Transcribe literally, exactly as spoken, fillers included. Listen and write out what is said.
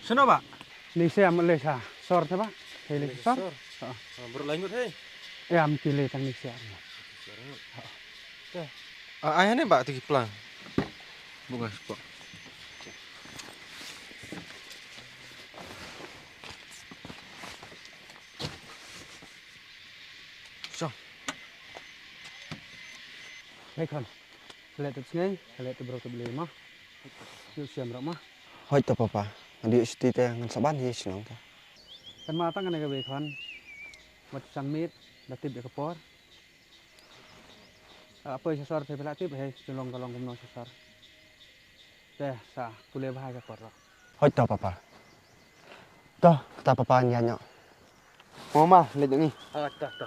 Shano ba? Ni siam le sa sor te ba. Hei le sor. Sor. Ha. Ha, baroh lai ngut hei. Ya, mesti le tang ni siam. Sor ngut. Ha. Te. Ah, ai hane ba tu ki plang. Bunga spok. So. Hei khon. Klet tu sngai, klet tu baroh tu beli ma. Yu siam rak ma. Hoi to papa. Ngadi siti te ngan saban hi sinong ta. Kan ma tang kan ka be khon. Wat sang mit, da tip da ka por. Apa sha sor te pela tip, hei, chulong ka long kumno sha sor. Te sa pule bha ka por. Hoi to papa. To, ta papa nya nyo. Mama, le ni. Ah, to, to.